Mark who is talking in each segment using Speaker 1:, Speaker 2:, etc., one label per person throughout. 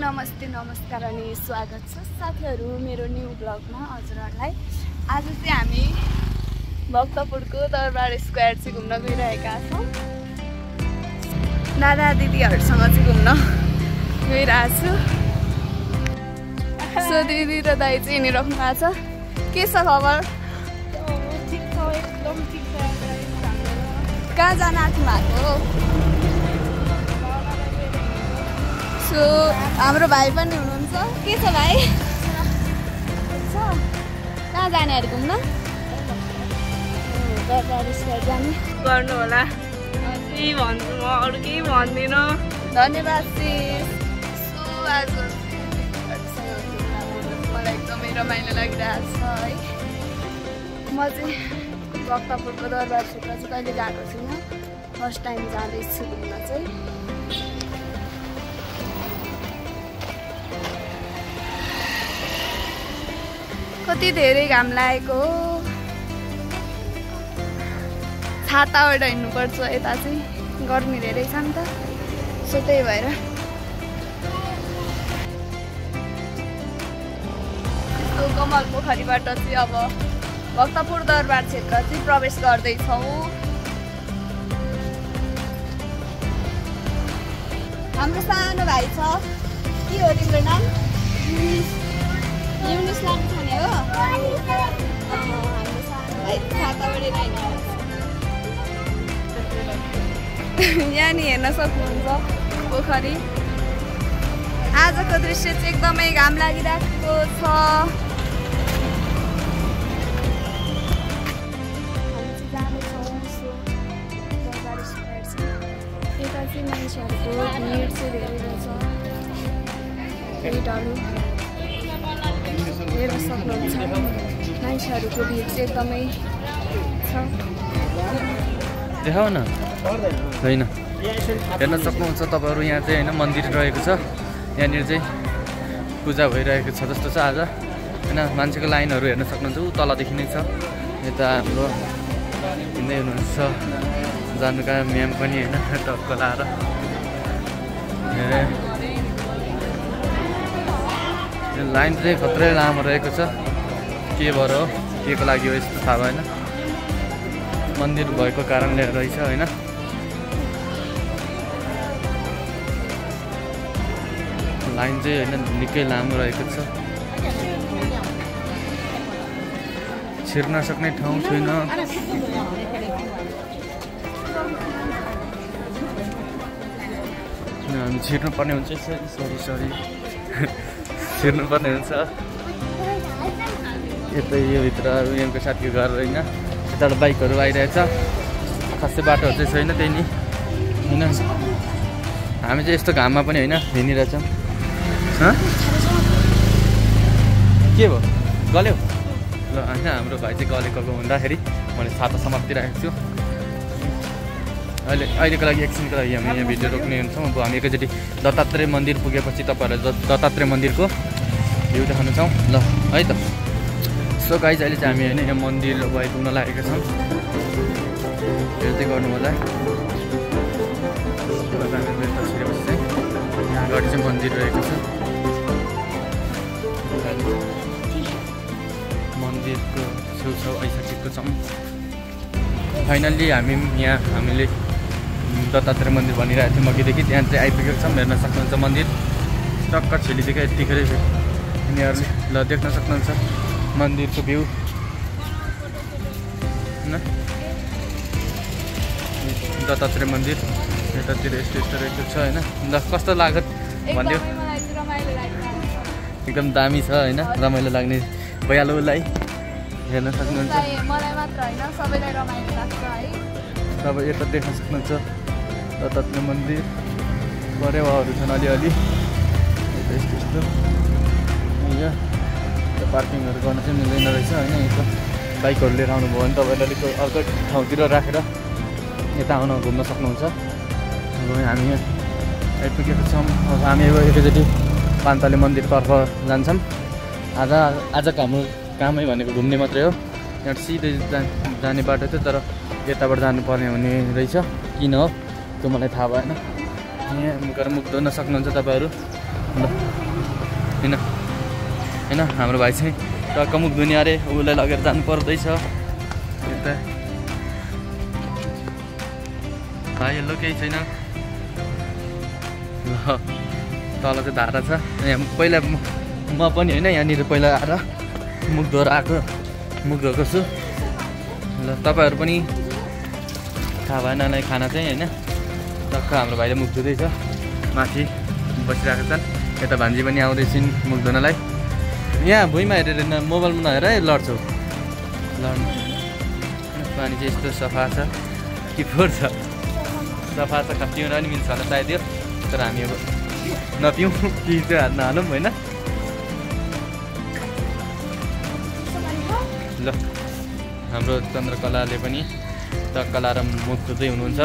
Speaker 1: नमस्ते नमस्कार अनि स्वागत छ साथीहरु मेरो न्यू ब्लगमा हजुरहरुलाई। आज चाहिँ हामी भक्तपुरको दरबार स्क्वायर चाहिँ घुम्न गइरहेका छौं। दादा दिदीहरुसँग चाहिँ घुम्न गइरहेको छु। सो दिदी र दाइ चाहिँ हिँडिराख्नु भएको छ। के छ खबर?
Speaker 2: ठीक छ, एकदम ठीक छ।
Speaker 1: कहाँ जान आँट्नु भएको? सो हाम्रो भाइ पनि हुनुहुन्छ। के छ भाइ? कहाँ जाने अरे घुम्न? दरबार स्क्वायर जाने
Speaker 2: गर्नु होला। केही भन्छु म, अरु केही भन्दिन।
Speaker 1: धन्यवाद सिस। सो आज मलाई एकदमै रमाइलो लागिरहेको छ है। म चाहिँ भक्तपुरको दरबार क्षेत्र चाहिँ कहिले गएको छुइनँ, फर्स्ट टाइम जाँदैछु घुम्न चाहिँ। कति धेरै घाम लागेको हो, छाता ओढेर हिँड्नुपर्छ। यता चाहिँ गर्मी धेरै छ नि त, सो त्यही भएर त्यस्तो कमल पोखरीबाट चाहिँ अब भक्तपुर दरबार क्षेत्र चाहिँ प्रवेश गर्दैछौँ। हाम्रो सानो भाइ छ। के हो तिम्रो नाम? युनिस लाग्नु थाने हो। हाम्रो सानो भाइ छाता ओढेर यहाँ नि हेर्न सक्नुहुन्छ पोखरी। आजको दृश्य चाहिँ एकदमै घाम लागिरहेको छ। यता चाहिँ मानिसहरूको भिड चाहिँ धेरै रहेछ। भिडहरू हेर्न सक्नुहुन्छ। मानिसहरूको भिड चाहिँ एकदमै छ।
Speaker 3: देखाउ न। होइन हेर्न सक्नुहुन्छ तपाईँहरू, यहाँ चाहिँ होइन मन्दिर रहेको छ। यहाँनिर चाहिँ पूजा भइरहेको छ जस्तो छ आज होइन। मान्छेको लाइनहरू हेर्न सक्नुहुन्छ, ऊ तलदेखि नै छ। यता हाम्रो हिँड्दै हुनुहुन्छ जानुका म्याम पनि होइन, टक्क लाएर। लाइन चाहिँ खत्रै लामो रहेको छ। के भएर हो, के को लागि हो यस्तो थाहा भएन। मन्दिर भएको कारणले रहेछ होइन। लाइन चाहिँ होइन निकै लामो रहेको छ। छिर्न सक्ने ठाउँ छैन। हामी छिर्नुपर्ने हुन्छ। सरी छिर्नुपर्ने हुन्छ। यतै यो भित्र यहाँको साथीको घर होइन। यताबाट बाइकहरू आइरहेछ। खासै बाटोहरू चाहिँ छैन त्यही नि होइन। हामी चाहिँ यस्तो घाममा पनि होइन हिँडिरहेछौँ। के भयो, गल्यो? ल होइन, हाम्रो भाइ चाहिँ गलेको हुँदाखेरि मैले छाता समातिरहेको छु। अहिलेको लागि एकछिनको लागि हामी यहाँ भिडियो रोक्ने हुन्छौँ। अब हामी एकैचोटि दत्तात्रेय मन्दिर पुगेपछि तपाईँहरूलाई दत्तात्रेय मन्दिरको भ्यू देखाउनेछौँ ल है त। सो गाइज अहिले चाहिँ हामी होइन यहाँ मन्दिर पुग्न लागेका छौँ। हेर्दै गर्नु होला। छिरेपछि चाहिँ यहाँ अगाडि चाहिँ मन्दिर रहेको छ। मन्दिरको छेउछाउ आइसकेको छौँ। फाइनल्ली हामीले दत्तात्रेय मन्दिर भनिरहेको थियौँ अघिदेखि, त्यहाँ चाहिँ आइपुगेको छौँ। हेर्न सक्नुहुन्छ मन्दिर टक्क छेलिदिएको यतिखेरै यिनीहरूले ल देख्न सक्नुहुन्छ मन्दिरको भ्यू होइन। दत्तात्रेय मन्दिर यतातिर यस्तो यस्तो रहेको छ होइन। ल कस्तो लाग्यो भन्यो? एकदम दामी छ होइन, रमाइलो लाग्ने भइहाल्योलाई हेर्न सक्नुहुन्छ।
Speaker 1: मलाई मात्र होइन, सबैलाई रमाइलो लाग्छ है।
Speaker 3: तपाईँ यता देख्न सक्नुहुन्छ दत्तात्रेय मन्दिर। परेवाहरू छन् अलिअलि यता यस्तो यस्तो। यहाँ पार्किङहरू गर्न चाहिँ मिल्दैन रहेछ होइन। यता बाइकहरू लिएर आउनुभयो भने तपाईँहरूले अलिक अर्कै ठाउँतिर राखेर यता आउन घुम्न सक्नुहुन्छ। अब हामी यहाँ आइपुगेको छौँ। अब हामी एकैचोटि पान्तले मन्दिरतर्फ जान्छौँ। आजको हाम्रो कामै भनेको घुम्ने मात्रै हो। यहाँ सिधै जाने बाटो थियो, तर यताबाट जानुपर्ने हुने रहेछ। किन हो त्यो मलाई थाहा भएन। यहाँ गएर मुख धुन सक्नुहुन्छ तपाईँहरू। ल हैन हैन हाम्रो भाइ चाहिँ टक्क मुख धुने अरे उसलाई लगेर जानु पर्दैछ यता यल्लो केही छैन ल तल चाहिँ धारा छ यहाँ पहिला म पनि होइन यहाँनिर पहिला आएर मुख धोएर आएको मुख धोएको छु ल तपाईँहरू पनि थाहा भएन खाना चाहिँ होइन टक्क हाम्रो भाइले मुख धुँदैछ माथि बसिरहेको छन् यता भान्जी पनि आउँदैछन् मुख धुनलाई यहाँ भुइँमा हेरेर मोबाइलमा नहेर है लड्छौ लड्नु पानी चाहिँ यस्तो सफा छ कि फोहोर छ सफा छ पिउन पनि मिल्छ होला सायद यो तर हामी अब नपिउँ कि चाहिँ हात नहालौँ होइन ल हाम्रो चन्द्रकलाले पनि टक्क लाएर मुख धुँदै हुनुहुन्छ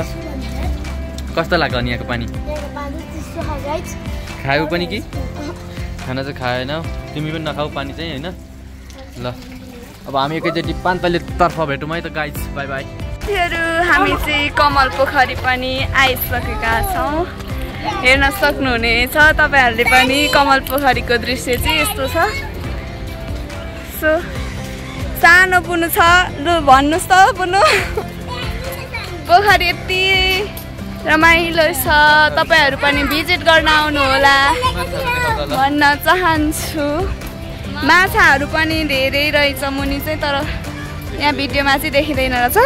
Speaker 3: कस्तो लाग्यो अनि यहाँको पानी खायौ पनि कि खाना चाहिँ खाएन तिमी पनि नखाऊ पानी चाहिँ होइन ल अब हामी एकैचोटि पान्तले तर्फ भेटौँ है त गाइज बाई बाई
Speaker 1: हामी चाहिँ कमल पोखरी पनि आइसकेका छौँ हेर्न सक्नुहुनेछ तपाईँहरूले पनि कमल पोखरीको दृश्य चाहिँ यस्तो छ सो सानो पुनु छ लु भन्नुहोस् त पुनु पोखरी यति रमाइलो छ तपाईँहरू पनि भिजिट गर्न आउनुहोला भन्न चाहन्छु माछाहरू पनि धेरै रहेछ मुनि चाहिँ तर यहाँ भिडियोमा चाहिँ देखिँदैन रहेछ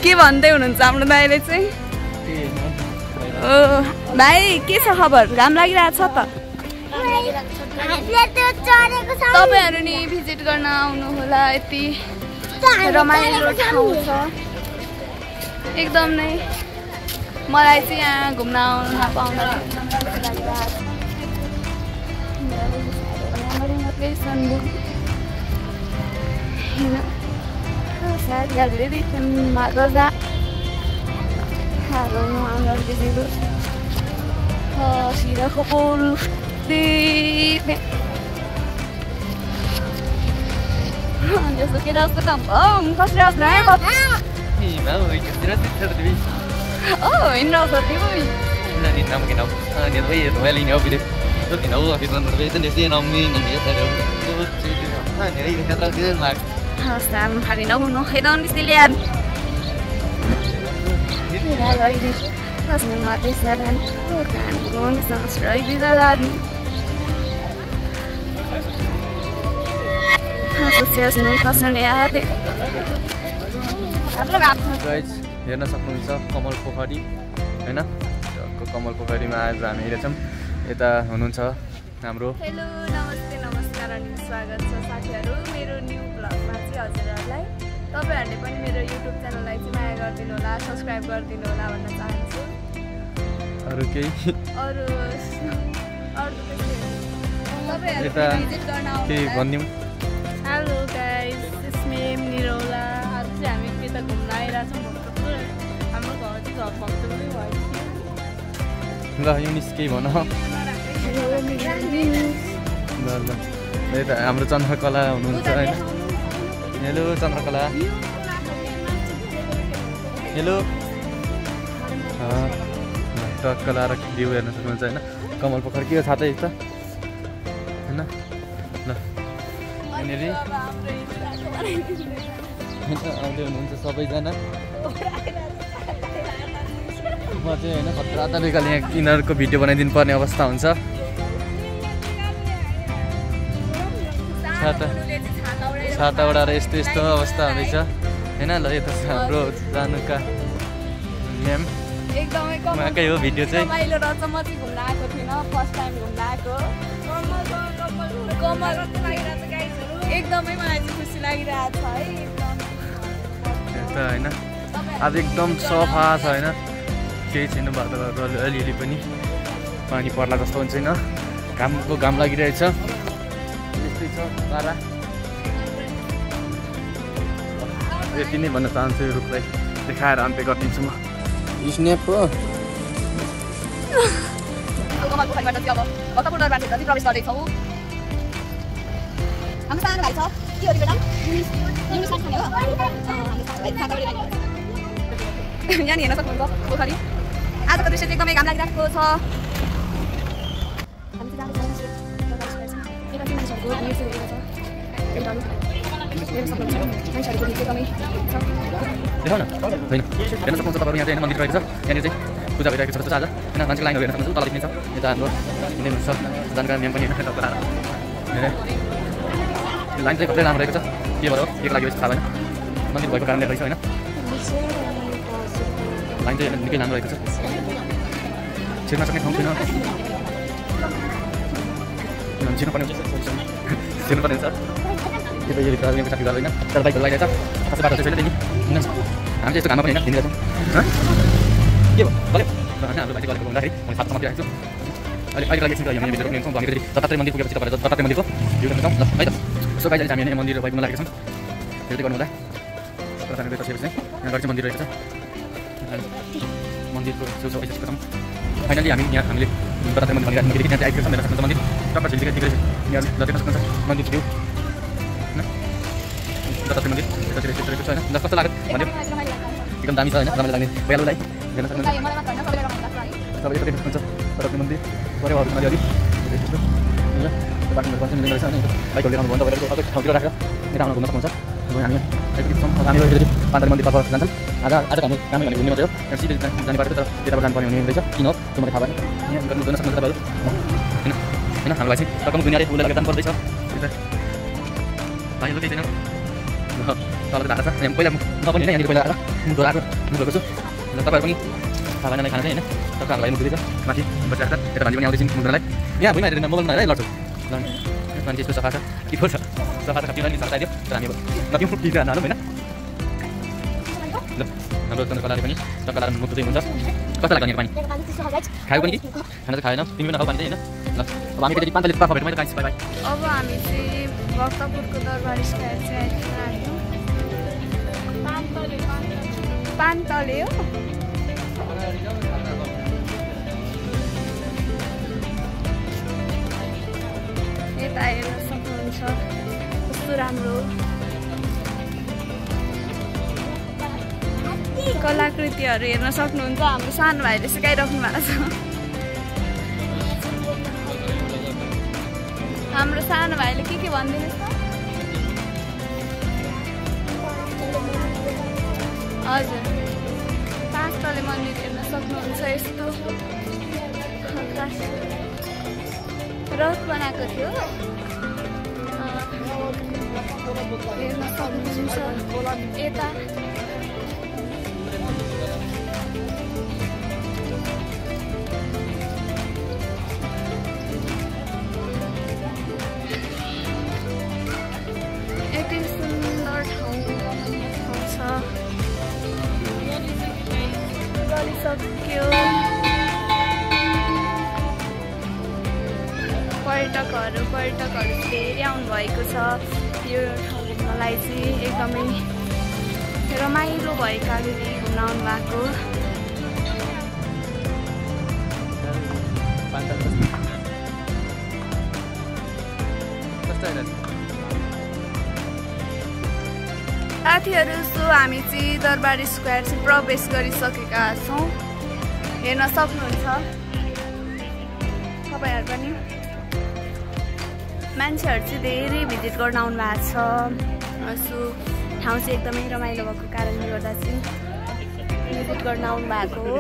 Speaker 1: के भन्दै हुनुहुन्छ हाम्रो दाइले चाहिँ ओ भाइ के छ खबर घाम लागिरहेको छ त तपाईँहरू नि भिजिट गर्न आउनुहोला यति रमाइलो ठाउँ छ एकदम नै मलाई चाहिँ यहाँ घुम्न आउन पाउँदा साथीहरूले देख्छन् गर्दा सिराको पोल जस्तो के जस्तो त कसरी
Speaker 3: हेर्न सक्नुहुन्छ कमल पोखरी होइन कमल पोखरीमा आज हामी हेरेछौँ यता हुनुहुन्छ हाम्रो
Speaker 1: हेलो नमस्ते नमस्कार अनि स्वागत छ साथीहरू मेरो न्यू ब्लगमा चाहिँ हजुरहरूलाई तपाईँहरूले पनि मेरो युट्युब च्यानललाई चाहिँ माया गरिदिनु होला सब्सक्राइब गरिदिनु होला भन्न चाहन्छु
Speaker 3: अरू केही भनिदिउँ
Speaker 2: हेलो गाइस स्मेम निरौला आज चाहिँ हामी त्यता घुम्न आइरहेछौँ हाम्रो घर चाहिँ घर भक्तपुरै भयो
Speaker 3: ल युनिस केही भन ल ल यता हाम्रो चन्द्रकला हुनुहुन्छ होइन हेलो चन्द्रकला हेलो टक्क लाएर भ्यू हेर्न सक्नुहुन्छ होइन कमल पोखरी के थाहा त एक त होइन ल यहाँनिर आउँदै हुनुहुन्छ सबैजना म चाहिँ होइन खतरा तरिकाले यहाँ यिनीहरूको भिडियो बनाइदिनु पर्ने अवस्था हुन्छ छाता उडाएर यस्तो यस्तो अवस्था हुँदैछ होइन ल यता हाम्रो जानुका म्याम उहाँकै हो भिडियो चाहिँ
Speaker 1: रमाइलो रहेछ म चाहिँ घुम्न आएको थिइनँ फर्स्ट टाइम घुम्न आएको कमल एकदमै मलाई चाहिँ खुसी लागिरहेको छ है
Speaker 3: यता होइन आज एकदम सफा छ होइन केही छैन बाटोबाट अलिअलि पनि पानी पर्ला जस्तो पनि छैन घाम लागिरहेछ यस्तै छ तारा यति नै भन्न चाहन्छु यो रुखलाई देखाएर अन्त्य गरिदिन्छु म स्न्याप हो
Speaker 1: कमल पोखरीबाट चाहिँ अब भक्तपुर दरबारभित्र चाहिँ प्रवेश गर्दैछौँ हाम्रो सानो भाइ छ के हो तिम्रो नाम यहाँनिर हेर्न सक्नुहुन्छ पोखरी आजको दृश्य चाहिँ एकदमै घाम लागिरहेको छ
Speaker 3: देखाउन होइन हेर्न सक्नुहुन्छ तपाईँहरू यहाँ चाहिँ मन्दिर रहेको छ यहाँनिर चाहिँ पूजा भइरहेको छ जस्तो छ आज होइन मान्छेको लाइनहरू हेर्न सक्नुहुन्छ तल देखिन्छ यता हाम्रो हुने हुन्छ जानकारी नियम पनि होइन लाइन चाहिँ कतै राम्रो रहेको छ के भएर हो के लागि थाहा भएन मन्दिर भएको कारणले रहेछ होइन लाइन चाहिँ निकै लामो रहेको छ छिर्न सक्ने ठाउँ छैन छिर्नुपर्ने हुन्छ यो त यो साथी घर होइन तर बाइकहरू लगाइरहेछ खासै बाटो चाहिँ छैन नि हामी चाहिँ यस्तो घाममा पनि होइन हिँडिरहेछौँ के भयो गऱ्यो होइन हाम्रो बाइक गरेको हुँदाखेरि मैले 7 समाति राखेको छु अहिले लागि एकछिन हामी भिडियो रोक्ने छौँ हामी फेरि दत्तात्रेय मन्दिर पुगेपछि तपाईँहरू दत्तात्रेय मन्दिरको भ्यू देख्न सक्छौँ ल है त सो गाइज हामी यहाँ मन्दिर बाइकमा लागेको छौँ फेरि गर्नु होला दत्तात्रेय बसेपछि चाहिँ यहाँ गएर चाहिँ मन्दिर रहेको छ मन्दिरको छेउछाउ आइसकेको छौँ फाइनली हामीले दत्तात्रेय मन्दिर भनिरहेको त्यहाँ चाहिँ आइपुगेको छ हेर्न सक्नुहुन्छ मन्दिर टक्क झिल्के ठिकै छ यहाँहरू ल देख्न सक्नुहुन्छ मन्दिरको भ्यू दत्तात्रेय मन्दिर यतातिर रहेको छ होइन ल कस्तो लाग्यो भन्यो एकदम दामी छ होइन राम्रो लाग्ने भइहाल्नुलाई हेर्न सक्नुहुन्छ तपाईँ यता देख्न सक्नुहुन्छ दत्तात्रेय मन्दिर परेवाहरू अलिअलि बाटोहरू कन्सेन्ट मिल्ने रहेछ होइन बाइकहरू लिएर आउनुभयो भने तपाईँको अर्को ठाउँतिर राखेर यता आउन घुम्न सक्नुहुन्छ हामी आइपुगेको छौँ हामी फेरि पान्तली मन्दिरतर्फ जान्छौँ आज हाम्रो कामै भने घुम्ने मात्रै हो त्यहाँ सिधै जाने बाटो तर त्यताबाट जानुपर्ने हुने रहेछ किन हो त्यो मलाई थाहा भएन यहाँ गर्नु सक्नुहुन्छ तपाईँहरू होइन होइन हामीलाई चाहिँ रकम दुनियाँले उसलाई लगेर जानुपर्दैछ भाइहरू केही छैन तल धारा छ पहिला म पनि होइन यहाँनिर पहिला आएर मुख धोएर मुखको छु र तपाईँहरू पनि थाहा भएन खाना चाहिँ होइन तपाईँहरू भाइ मुख दिँदैछ माथि बसिरहेको छ यता भान्जी पनि आउँदैछन् मुख धोनलाई यहाँ भुइँमा हेरेर मोबाइलमा हेरेर लड्छु मान्छे यस्तो सफा छ कि फोर छ सफा छ तिमीलाई नि सफाइदियो तर हामी नपिउँ पिएर हालौँ होइन ल हाम्रो चन्द्रकलाले पनि चन्द्रकला मुख चाहिँ हुन्छ कस्तो लाग्यो पानी खायो पनि कि खाना चाहिँ खाएन तिमी पनि खाऊ पानी चाहिँ होइन ल अब हामी फेरि पान्तले पापा भेटौँ है त बाई बाई
Speaker 1: अब हामी चाहिँ भक्तपुरको दरबार स्क्वायर चाहिँ आइपुग्यौँ पान्तले हो यता हेर्न सक्नुहुन्छ कस्तो राम्रो कलाकृतिहरू हेर्न सक्नुहुन्छ हाम्रो सानो भाइले सिकाइराख्नु भएको छ हाम्रो सानो भाइले के भनिदिनुहोस् त हजुर पाँचतले मन्दिर हेर्न सक्नुहुन्छ यस्तो रथ बनाएको थियो हेर्न सक्नुहुन्छ यता यति सुन्दर ठाउँ छ गरिसक्यो पर्यटकहरू धेरै आउनुभएको छ यो ठाउँ घुम्नलाई चाहिँ एकदमै रमाइलो भएकाले घुम्न आउनु भएको साथीहरू सो हामी चाहिँ दरबार स्क्वायर चाहिँ प्रवेश गरिसकेका छौँ हेर्न सक्नुहुन्छ तपाईँहरू पनि मान्छेहरू चाहिँ धेरै भिजिट गर्न आउनु भएको छ सो ठाउँ चाहिँ एकदमै रमाइलो भएको कारणले गर्दा चाहिँ भिजिट गर्न आउनु भएको हो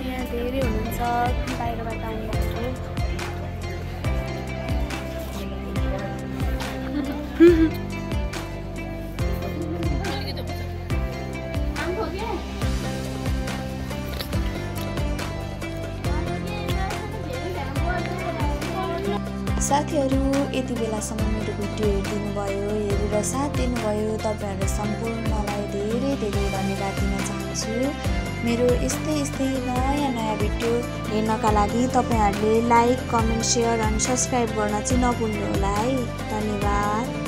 Speaker 1: यहाँ धेरै हुनुहुन्छ बाहिरबाट आउनुभएको
Speaker 4: साथीहरू यति बेलासम्म मेरो भिडियो हेरेर साथ दिनुभयो तपाईँहरू सम्पूर्णलाई धेरै धन्यवाद दिन चाहन्छु मेरो यस्तै नयाँ भिडियो हेर्नका लागि तपाईँहरूले लाइक कमेन्ट सेयर अनि सब्सक्राइब गर्न चाहिँ नभुल्नु होला है धन्यवाद।